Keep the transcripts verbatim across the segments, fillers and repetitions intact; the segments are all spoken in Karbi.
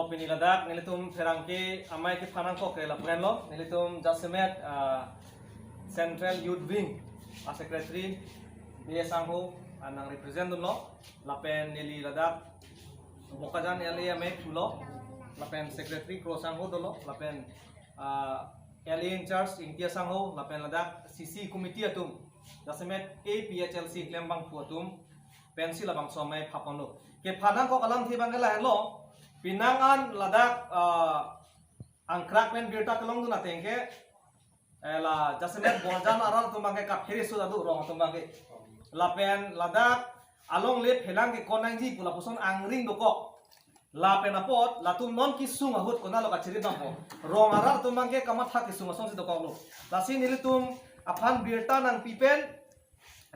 Pini ladak nelitum pherangke amei kephan nangkok ke lapu-an lo, nelitum jasemet, ah, Central Youth Wing a-secretary B S Sangho, ah, nang represent dunlo, lapen neli ladak Bokajan L A amei pulo, lapen secretary Kro Sangho dolo, lapen, ah, L A in charge Ingti Sangho, lapen ladak C C committee atum, jasemet A P H L C klembangphu atum pensi labangso amei phaponlo. Kephan nangkok alamthe abang ke lahenlo, penang an ladak, ah, Angkrak pen birta kelongdun ateng ke, eh, la jasemet Borjan arat atum abang ke kaphere su dadu rong atum abang ke. Lapen ladak alongle phelang ke konangji pu lapuson angring dokok. Lapen apot latum non kesung ahut konatlo kachiri dampo. Rong arat atum abang ke kamatha kesung asonsi dokoklo. Lasi nelitum aphan birta nangpi pen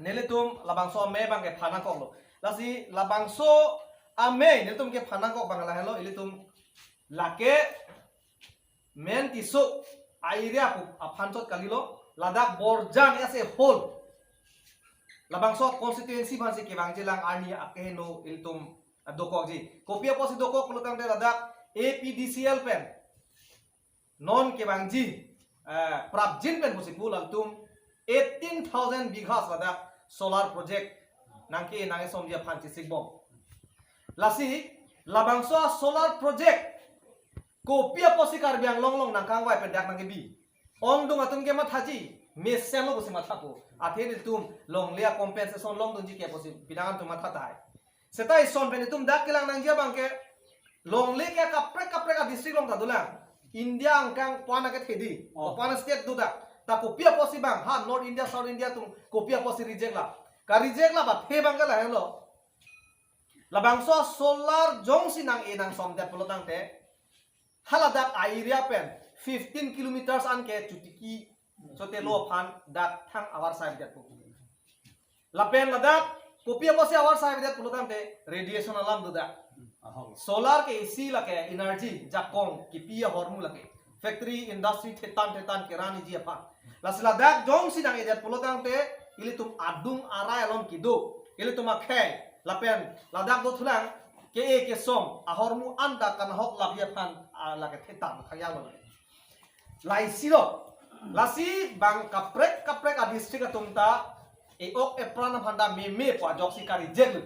nelitum labangso amei abang kephan nangkoklo. Lasi labangso amei nelitum kephan nangkok abang lahenlo, ilitum lake Men Tisso a-area pu aphan chot kalilo, ladak Borjan as a whole, labangso constituency aphansi kevangjilang arni akeheno ilitum dokokji. Kopi apotsi dokok pulotangte ladak A P D C L pen non kevangji, eh, prapjin pen pusi pu latum eighteen thousand bighas ladak solar project nangke nang-esomji aphan chisikbom. Lasi labangso solar project kopi apotsi Karbi Anglong along nangkangvai pen dak nangkebi? Ongdung atum ke mathaji, mesenlo pusi mathapo. Athe nelitum longle a-compensation longdunji ke pusi pinang atum matha tahai. Seta ison pen itum dak kelang nangji abang ke, longle ke kaprek kaprek a-district along ta dolang. India angkang pan akethe di, Oh. pan state do dak. Ta kopi apotsi abang, ha North India, South India atum kopi apotsi reject la? Ka-reject la bathe abang ke lahenlo. Labangso solar jongsi nang-e nangsomdet pulotangte, haladak a-area pen fifteen kilometers an ke chotiki chotelo aphan dak thang avarsai avedetpo. Lapen ladak kopi apotsi avarsai avedet pulotangte radiation alam do dak. Ahok. Solar ke isi lake energy jakong kipi ahormu lake. Factory, industry thetan thetan keraniji aphan. Lasi ladak jongsi nang-edet pulotangte ilitum adung arai along kedo, ilitum akhei, lapen ladak dothulang ke-e kesong ahormu anta kanahok labi aphan, ah, lake thetan khayang lo. Laisi lo. Lasi bang kaprek kaprek a-district atum ta e-ok epran aphan ta meme pu ajoksi ka-reject lo.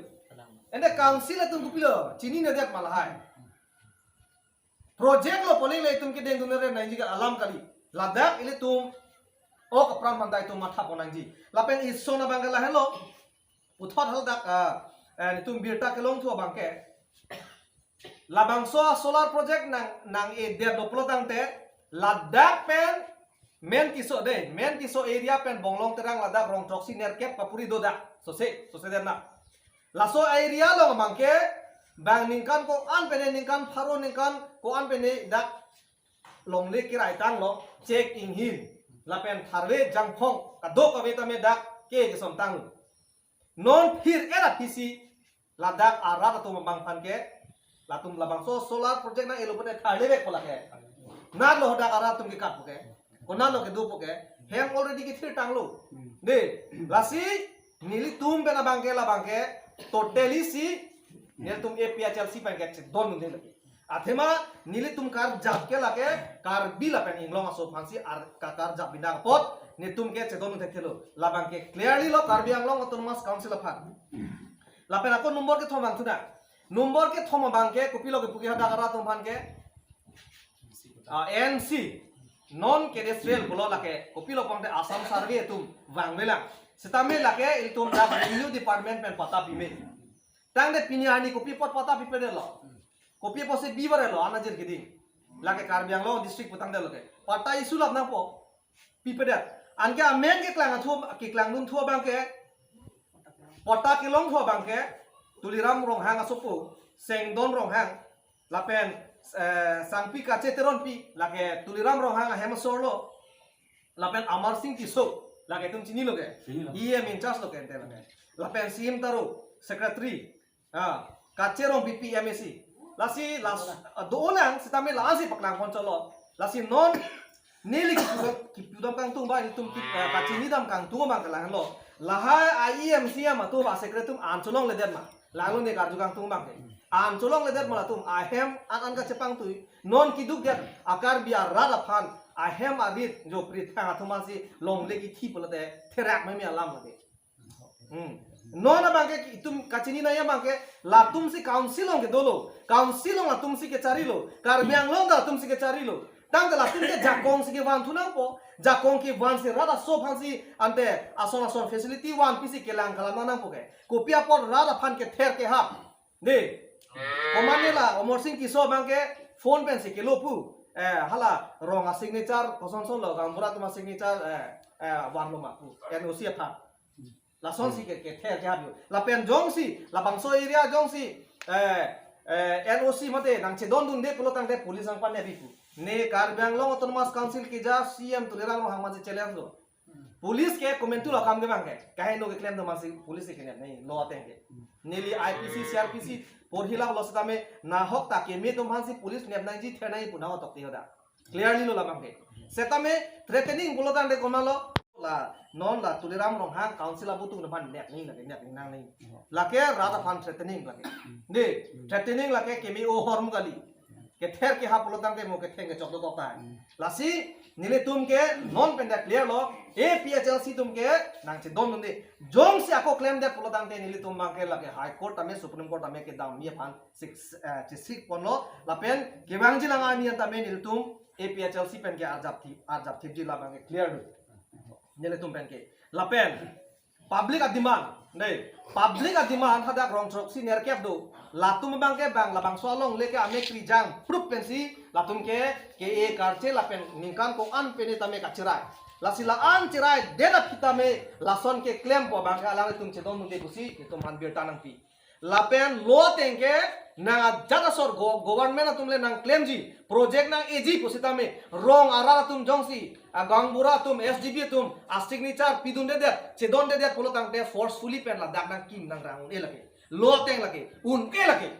Ante council atum kopilo chininedet ma lahai? Project lo pu le ilitum kedengdun ere nangji ke alam kali. Ladak ilitum ok apran aphan ta itum mathapon nangji. Lapen ison abang ke lahenlo. Puthot haladak, ah, eh, itum birta kelongthu abang ke, labangso solar project nang, nang-edet do pulotangte, ladak pen Men Tisso de, Men Tisso area pen Bonglong Terang ladak rong throksi nerkep kapuri do dak. Sose, sose den na. Laso area along abang ke, bang ningkan ko-an pen ne, ningkan pharo ningkan ko-an pen ne dak longle kirai tanglo, chek inghin, lapen tharve jangphong kadokave tame dak ke keson tanglo. Non phir era phisi ladak arat atum abang aphan ke, latum labangso solar project nang-elo pute tharlevek ko lake. Natlo dak arat atum ke kat puke. Konatlo kedo puke. Hem already kethir tanglo. De, lasi nelitum pen abang ke labang ke totally si nelitum A P H L C abang ke chedondunde lake. Athema nelitum karjap ke lake Karbi lapen inglong aso aphansi ar ka-, karjap bina apot nelitum ke chedondun thekthelo. Labang ke clearly lo Karbi Anglong Autonomous Council aphan. Lapen ako number kethom abang thu na. Number kethom abang ke kopilo kepu ke hadak arat atum aphan ke, ah, N C, non cadastral pulo lake, kopilo pangte Assam Survey atum vangvelang. Setame lake ilitum dak revenue department pen patta pime. Tangte pini arni kopi apot patta pipedetlo? Kopi apotsi bibarelo anajir keding? Lake Karbi Anglong district putangdetlo ke. Patta issue lap nangpo. Pipedet. Anke amen keklang athu, keklangdun thu abang ke, patta kelong thu abang ke, Tuliram Ronghang asopo, Sengdon Ronghang, lapen, eh, Sangpi Kache Teronpi, lake Tuliram Ronghang ahem asor lo, lapen Amar Singh Tisso, lake itum chinilo ke? Chinilo. E M in charge lo ke ante lake. Lapen C M Taro, secretary, ah, Kache Rongpipi M A C. Lasi las, ah, dolang setame la-ansi paklang ponchotlo. Lasi non neli kipu, kipudam kangtung ba itum ki, ah, kachinidam kangtung abang ke lahenlo. Lahai a-E M C M atum a-secretary atum an cholongledet ma? Langlo ne karju kangtung abang ke. An cholongledet mo latum ahem an an kachepangtui. Non kidukdet a-Karbi arat aphan ahem arit jo prithang atum ansi longle kithi pulote therak meme alam lake. Hmm. Non abang ke itum kachini nangji abang ke latumsi council along kedolo. Council along latumsi kecharilo. Karbi Anglong ta latumsi kecharilo. Tangte latum ke jakong si kevan thu nangpo. Jakong kevansi rat aso aphansi ante ason ason facility vanpisi kelang kalam nangpo ke. Kopi apot rat aphan kether kehap. Dei. Komatne la Amarsing Tisso abang ke phone pensi kelo pu. Eh, hala rong a-signature, kosonson lo, gaonbura atum a-signature, eh, eh, vanlo ma pu. N O C aphan. Lasonsi ke, kether kehap lo. Lapen jongsi, labangso area jongsi, eh, eh, N O C mate nangchedondunde pulo tangte police nangpanep pu. Ne Karbi Anglong Autonomous Council keja C M Tuliram Ronghang mansi challenge lo. Police ke komantu lo akam ke abang ke. Kaheno keklem do mansi police ke nep nangji lo ateng ke. Neli I P C, C R P C porhilap lo setame nahok ta keme atum aphansi police nep nangji ther nangji pu nang otok ti hoda. Clearly lo labang ke. Setame threatening pulo tangte komatlo la non la Tuliram Ronghang council abutung aphan nep nangji lake nep nang nangji. Lake rat aphan threatening lake. Dei, threatening lake keme o horm kali. Kether kehap pulo tangte mo ketheng kechok dokok ta. Hmm. Lasi nelitum ke non pen dak clear lo, A P H L C atum ke nangchedondunde. Jongsi ako klemdet pulo tangte nelitum abang ke lake High Court tame Supreme Court tame kedam mi aphan sik, eh, chesik ponlo lapen kevangji lang ani an tame nelitum A P H L C pen ke arjap thip, arjap thipji labang ke clear lo. Nelitum pen ke. Lapen public a-demand, dei, public a-demand hadak rong throksi nerkep do. Latum abang ke bang, labangso alongle ke amek kri jang, proof pensi, latum ke, ke-e karche lapen ningkan ko-an pen tame kacherai. Lasi la-an cherai, det aphi tame, lason keklempo abang ke alanglitum chedondunde pusi, itum aphan birta nangpi. Lapen lo ateng ke nang ajat asor go-, government atum le nangklemji, project nang-eji pusitame, rong arat atum jongsi, a gaonbura atum, S D B atum, a-signature pidundedet, chedondedet pulo tangte forcefully pen ladak nangkim nangrang un-e lake. Lo ateng lake, un-e lake.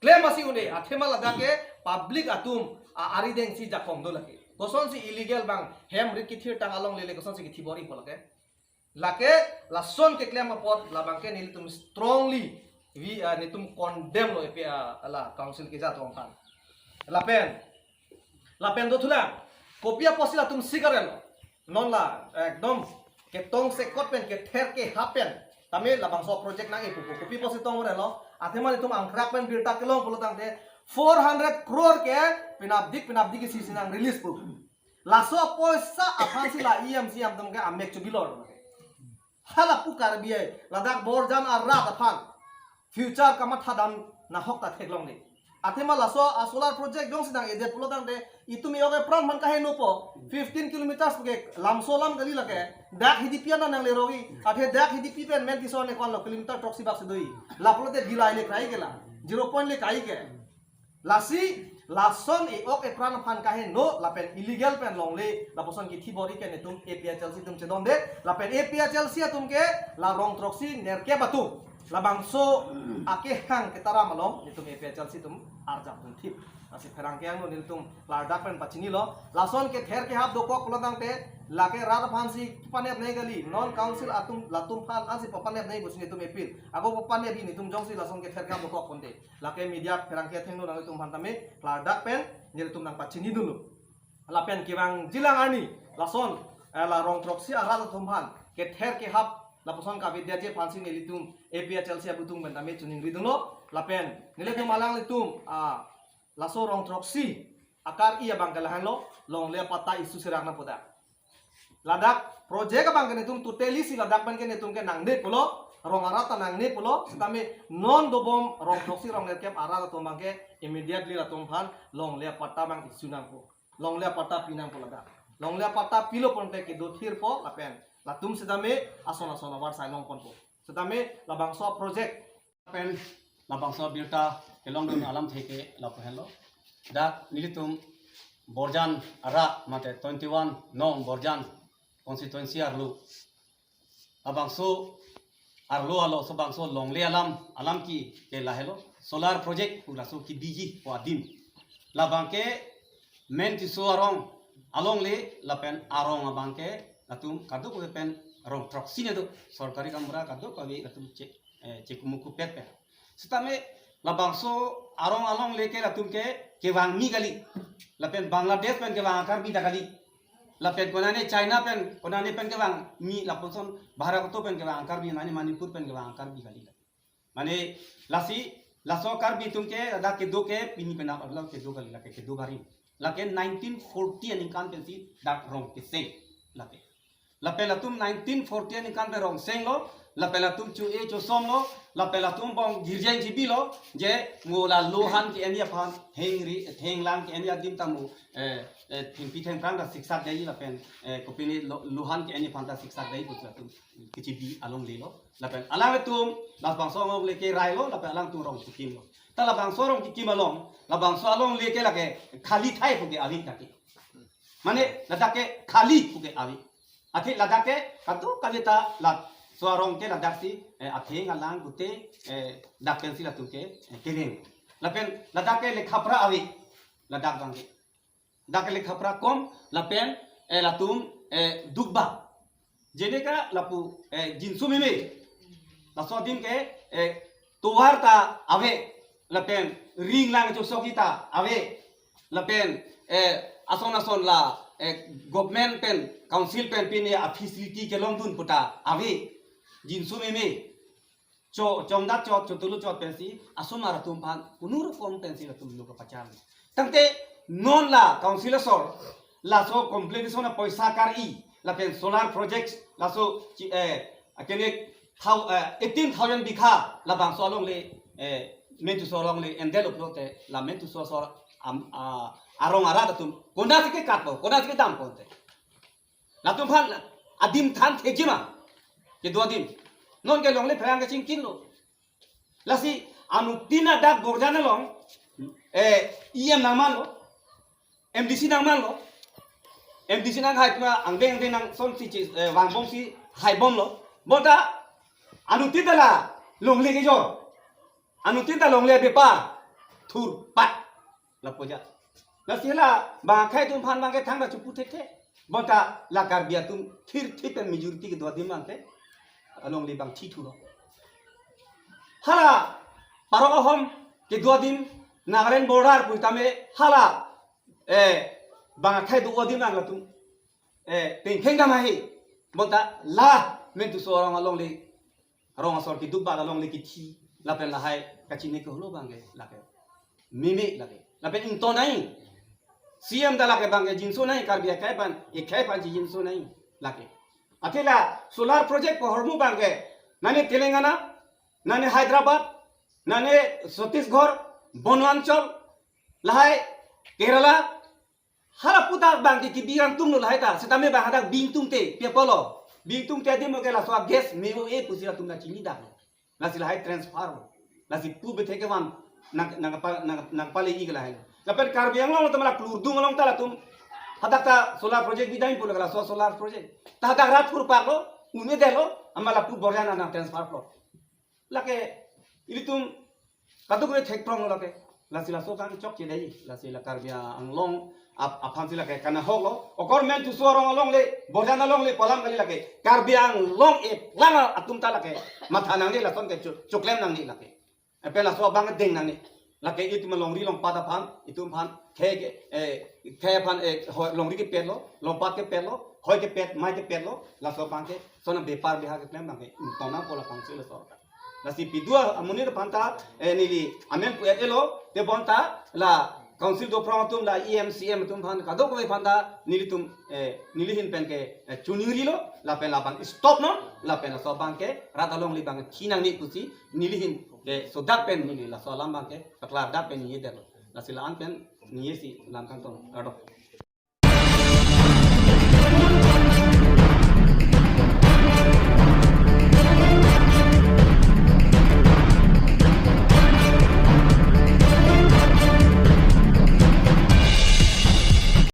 Klem asi un-e, athema ladak ke public atum, a, arideng si jakong do lake. Kosonsi illegal abang, hem rit kithir tang alongle le kosonsi kithi bor-ipo lake. Lake, lason keklem apot, labang ke nelitum strongly, we, ah, nelitum condemn lo A P, ah, la council keja atum aphan. Lapen, lapen dothulang, kopi apotsi latum sikarel lo. Non la, ekdom, ketong sekot pen, kether kehap pen. Tame labangso project nang-e pupo, kopi apotsi tong rel lo. Athema nelitum angkrak pen birta kelong pulo tangte, four hundred crore ke, penapdik, penapdik ke sisi nang-release pu. Laso apoisa aphansi la E M C M atum ke amek chubilor. Hala pu Karbi ai, ladak Borjan arat aphan. Future kamathadam nahok ta theklongle. Athema laso a-solar project jongsi nang-edet pulo tangte, itum e-ok epran aphan kahenopo. Fifteen kilometers ke lamso alam kali lake. Dak Hidipi an nangle rogi. Athe dak Hidipi pen men tison ne konlo kilometer throksi bak si do-i. Lapulote Dillai le kai ke la. Zero point le kai ke. Lasi, lason e-ok epran aphan kaheno, lapen illegal pen longle, lapuson kithi bor-i ke netum A P H L C atum chedonde, lapen A P H L C atum ke, la rong throksi nerkep atum, labangso akehang ketaram along, netum A P H L C atum arjap dun thip. Lasi pherangke angno nelitum ladak pen pachinilo, lason kether kehap dokok pulo tangte, lake rat aphansi panep nangji kali, non council atum, latum aphan ansi papanep nangji pusi netum appeal. Ako papanep nangji netum jongsi lason kether kehap dokok ponte. Lake media pherangke athengno nanglitum aphan tame klardak pen nelitum nangpachinidunlo. Lapen kevangjilang arni lason, eh, la rong throksi arat atum aphan kether kehap lapuson kavedetji aphansi nelitum A P H L C abutung pen tame chiningridunlo. Lapen nelitum alanglitum, ah, laso rong throksi akar-i abang ke lahenlo, longle apatta issue serak nangpo dak. Ladak project abang ke netum totally si ladak pen ke netum ke nangne pulo, rong arat ta nangne pulo, setame non dobom rong throksi rong nerkep arat atum abang ke immediately latum aphan longle apatta abang issue nangpo. Longle apatta pi nangpo ladak. Longle apatta pilo ponte kedo thirpo lapen latum setame ason ason avarsai long ponpo. Setame labangso project pen labangso birta kelongdun alamthe ke lapu henlo. Dak nelitum Borjan arat mate twenty-one nong Borjan constituency arlo. Labangso arlo alo so bangso longle alam, alam ke ke lahelo. Solar project pu laso kebiji pu adim. Labang ke Men Tisso arong alongle lapen arong abang ke latum kadokave pen rong throksi ne do, sorkari gaonbura kadokave latum che eh, chekumuku pet pen. Sitame labangso arong alongle ke latum ke kevang mi kali. Lapen Bangladesh pen kevang a-Karbi ta kali. Lapen konane China pen, konane pen kevang mi lapuson Bharat koto pen kevang a-Karbi, nane Manipur pen kevang a-Karbi kali. Mane lasi laso Karbi atum ke ladak kedo ke pini penap ablo kedo kali, lake kedo barim. Lake nineteen forty aningkan pensi dak rong keseng lake. Lapen latum nineteen forty aningkan pen rong senglo, lapen latum cho-e chosomlo, lapen latum bong girjeng chibilo, je mo la lohan ke-en aphan, thengri, thenglang ke-en adim ta mo, eh, eh, thengpi thengphrang ta siksak dei lapen, eh, kopine lo-, lohan ke-en aphan ta siksak dei pu latum kechibi alongle lo. Lapen alanglitum labangso alongle kerailo, lapen alangtum rong kekimlo. Ta labangso rong kekim along, labangso alongle ke lake khali thai pu ke ave lake. Mane ladak ke khali pu ke ave. Athe ladak ke kadokave ta laso arong ke ladaksi, eh, atheng alang gute, eh, dak pensi latum ke, eh, kereng. Lapen ladak ke lekhapra ave. Ladak abang ke. Dak ke lekhapra kom, lapen, eh, latum, eh, dukba. Jeneka lapu, eh, jinso meme. Laso adim ke, eh, tovar ta ave. Lapen ring lang chosok ta ave. Lapen, eh, ason ason la, eh, government pen, council pen pine a-facility kelongdun pu ta ave. Jinso meme. Cho, chongdat chot, chotulu chot pensi, asomar atum aphan, unu rokom pensi latum lo kapacham. Tangte non la council asor, laso completion apoisa kar-i, lapen solar projects, laso chi-, eh, akene thou-, eh, eighteen thousand bigha, labangso alongle, eh, Mentuso alongle, endel uplote, la Mentuso asor, am, a, arong arat atum, konatsi kekatpo, konatsi kedampo te. Latum aphan adim than thejima. Kedo adim. Non ke longle pherang kachingkinglo. Lasi anuttin adak Borjan along, eh, E M nangmanlo. M D C nangmanlo. M D C nanghai pura angdeng angdeng nang sonsi chi, eh, vangbomsi haibomlo. Bonta anuttin ta la longle kejor. Anuttin ta longle bepar. Thurpat. Lapu ja. Lasi la bang akhei atum aphan bang ke thangta chopu thekthe. Bonta la Karbi atum thirthip pen majority kedo adim bang ke alongle bang thi thulo. Hala Parok Ahom kedo adim Nagaland border pu tame hala, eh, bang akhei do adim bang latum, eh, pengpheng dam ahi. Bonta la Mentuso arong alongle, rong asor keduk ba alongle kithi, lapen lahai kachini ke holo bang ke lake. Meme lake. Lapen ington nai. C M ta lake bang ke jinso nai, Karbi akhei aphan, akhei aphan chi jinso nai lake. Athe la solar project pu ahormu bang ke, nane Telangana, nane Hyderabad, nane Chhattisgarh, Bonwanchal, lahai Kerala, hala puta bang ke kibirang tumlo lahai ta, sitame bang hadak bingtung te, pi apotlo. Bingtung te adim ke laso gas me-o-e pusi latum ta chini dak. Lasi lahai transfer. Lasi pu bethe kevan nang, nang pa, nang, nangpale-i ke lahai. Lapen Karbi Anglong atum la klurdung along ta latum hadak ta solar project bidang pulo laso solar project. Ta hadak rat pur paklo, un-edetlo, amat lapu Borjan nang transfer lo. Lake, ilitum kadokave thekprong lo lake. Lasi laso kan chokche dei, lasi la Karbi Anglong ap-, aphansi lake kanahok lo. Okor Mentuso arong alongle, Borjan alongle pu alam kali lake. Karbi Anglong eplang atum ta lake matha nangne, lason ke chu-, chuklem nangne lake. Epe laso abang deng nangne. Lake itum longri longpat aphan, itum aphan, khei ke, eh, khei aphan, eh, hoi, longri kepetlo, longpat kepetlo, hoi kepet, mai kepetlo, laso abang ke, sona bepar beha keklem abang ke, ington nangpo la council asor. Lasi pidua amonit aphan ta, eh, neli amen pu-et-elo, te bonta la council dophrong atum, la E M C M atum aphan, kadokave aphan ta nelitum, eh, neli ahin pen ke, eh, choningrilo, lapen labang stop non, lapen laso abang ke rat alongle bang thi nangne pusi neli ahin ke sodak pen neli laso alam abang ke paklardak pen neli derlo. Lasi la-an pen neli si lam kangtong, kardom.